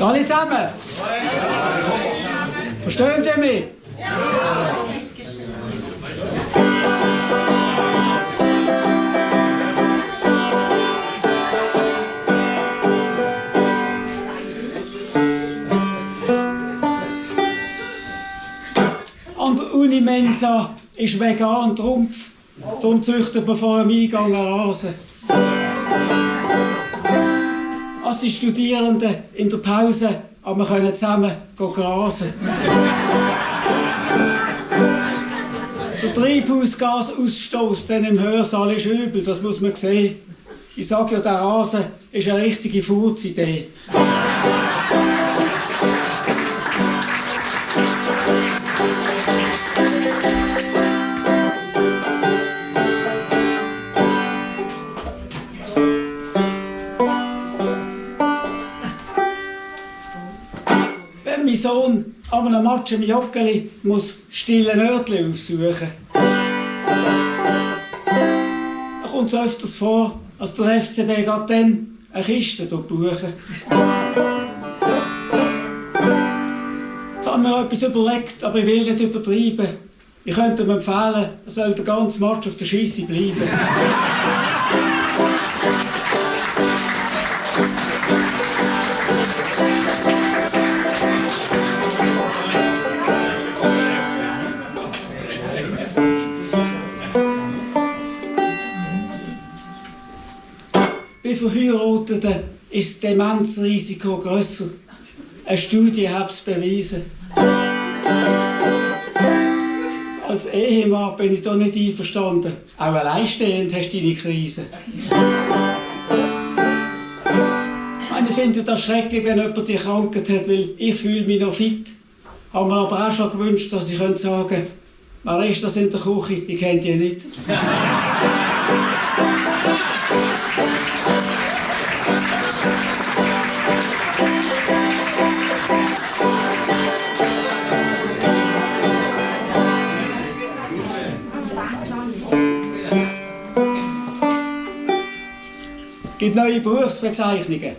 Alle zusammen? Verstehen Sie mich? An der Unimensa ist vegan Trumpf. Darum züchtet man vor dem Eingang einen Rasen. Als die Studierenden in der Pause, aber wir können zusammen grasen. Der Treibhausgasausstoß dann im Hörsaal ist übel, das muss man sehen. Ich sage ja, der Rasen ist eine richtige Furzidee. Mein Sohn an einem Matsch im Joggeli muss stille Nördli aufsuchen. Da kommt es öfters vor, als der FCB gerade dann eine Kiste buchen. Jetzt haben wir etwas überlegt, aber ich will nicht übertreiben. Ich könnte ihm empfehlen, er soll den ganzen Match auf der Scheisse bleiben. Bei Verheirateten ist das Demenzrisiko grösser. Eine Studie hat es bewiesen. Als Ehemann bin ich da nicht einverstanden. Auch alleinstehend hast du deine Krise. Ich finde das schrecklich, wenn jemand die Krankheit hat, weil ich fühle mich noch fit. Haben mir aber auch schon gewünscht, dass ich sagen könnte, wer ist das in der Küche? Ich kenne die nicht. Es gibt neue Berufsbezeichnungen.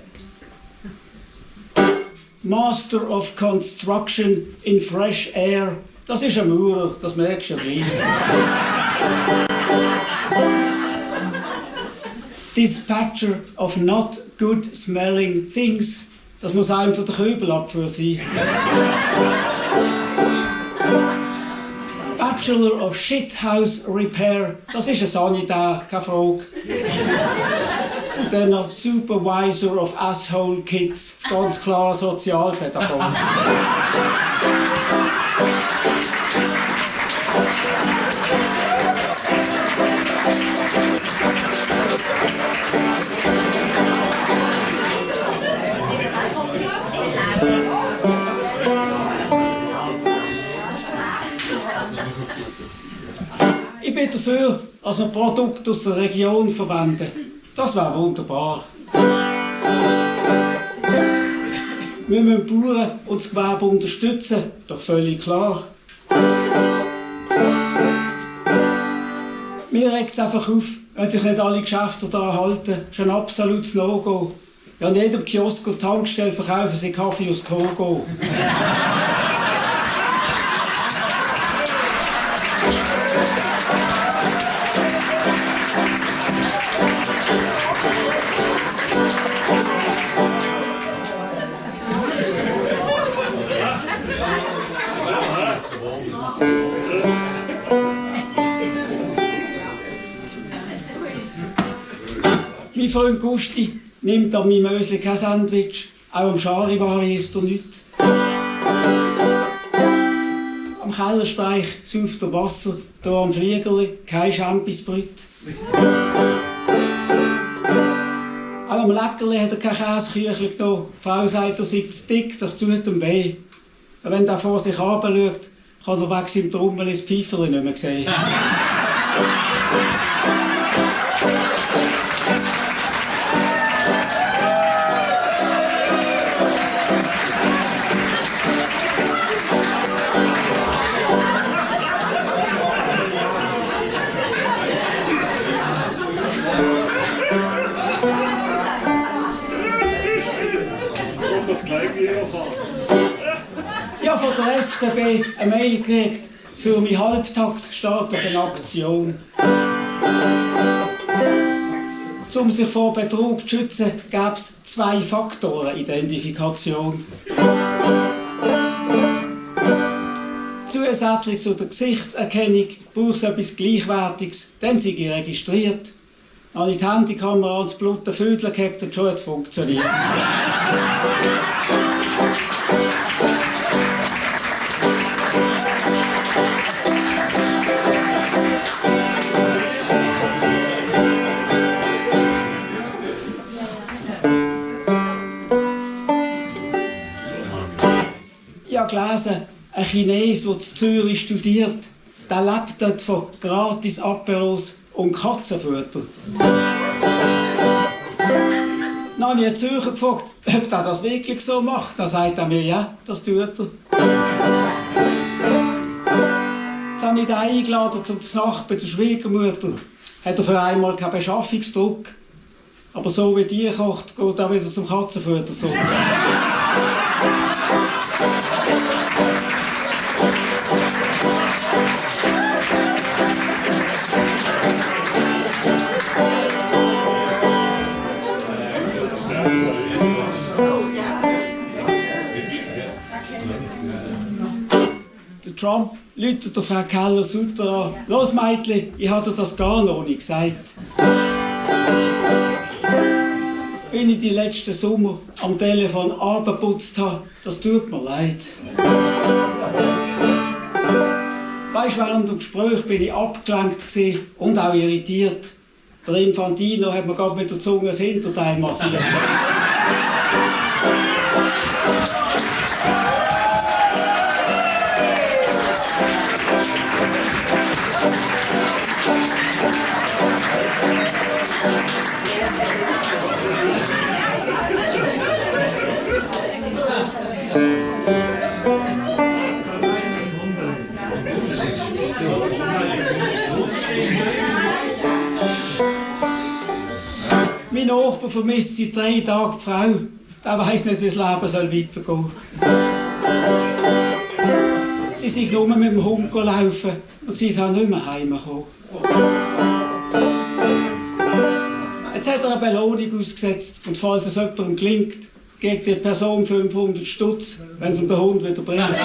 Master of Construction in Fresh Air. Das ist ein Maurer, das merkst du ja gleich. Dispatcher of Not Good Smelling Things. Das muss einem von der Köbelabfuhr sein. Bachelor of Shithouse Repair. Das ist ein Sanitär, keine Frage. Und dann noch Supervisor of Asshole Kids, ganz klar Sozialpädagoge. Ich bin dafür, dass wir Produkte aus der Region verwenden. Das wäre wunderbar. Wir müssen die Bauern und das Gewerbe unterstützen, doch völlig klar. Mir regt es einfach auf, wenn sich nicht alle Geschäfte daran halten. Das ist ein absolutes No-Go. Ja, an jedem Kiosk und Tankstelle verkaufen sie Kaffee aus Togo. Mein Freund Gusti nimmt an meinem Mösli kein Sandwich, auch am Charivari isst er nichts. Am Kellerstreich sauft er Wasser, hier am Fliegerli kein Champisbrüt. Auch am Leckerli hat er kein Käseküchli genommen. Die Frau sagt, er sei zu dick, das tut ihm weh. Und wenn er vor sich runterschaut, kann er weg seinem Trommel ins Pfeiferli nicht mehr sehen. Ich habe von der SBB eine Mail gekriegt für meine halbtags gestartete Aktion. Um sich vor Betrug zu schützen, gäbe es 2 Faktoren Identifikation. Zusätzlich zu der Gesichtserkennung braucht es etwas Gleichwertiges, dann sei ich registriert. Dann habe ich die Handykamera ans blutigen Vödel gehabt und schon hat es funktioniert. Ich habe gelesen, ein Chines, der in Zürich studiert, der lebt dort von gratis Aperos und Katzenfutter. Dann habe ich einen Zürcher gefragt, ob er das wirklich so macht. Dann sagt er mir, ja, das tut er. Jetzt habe ich den eingeladen zum Nacht bei der Schwiegermutter. Hat er für einmal keinen Beschaffungsdruck. Aber so wie die kocht, geht er wieder zum Katzenfutter zurück. Trump läutet der Frau Keller-Sutter an. Los, Mädchen, ich habe dir das gar noch nicht gesagt. Wenn ich die letzten Sommer am Telefon abgeputzt habe, das tut mir leid. Weisst, während dem Gespräch bin ich abgelenkt und auch irritiert. Der Infantino hat mir gerade mit der Zunge das Hinterteil massiert. Mein Nachbar vermisst seit 3 Tagen die Frau. Der weiss nicht, wie das Leben weitergehen soll. Sie sind nur mit dem Hund laufen und sie sind auch nicht mehr heimgekommen. Jetzt hat er eine Belohnung ausgesetzt und falls es jemandem gelingt, gibt die Person 500 Stutz, wenn sie den Hund wieder bringt.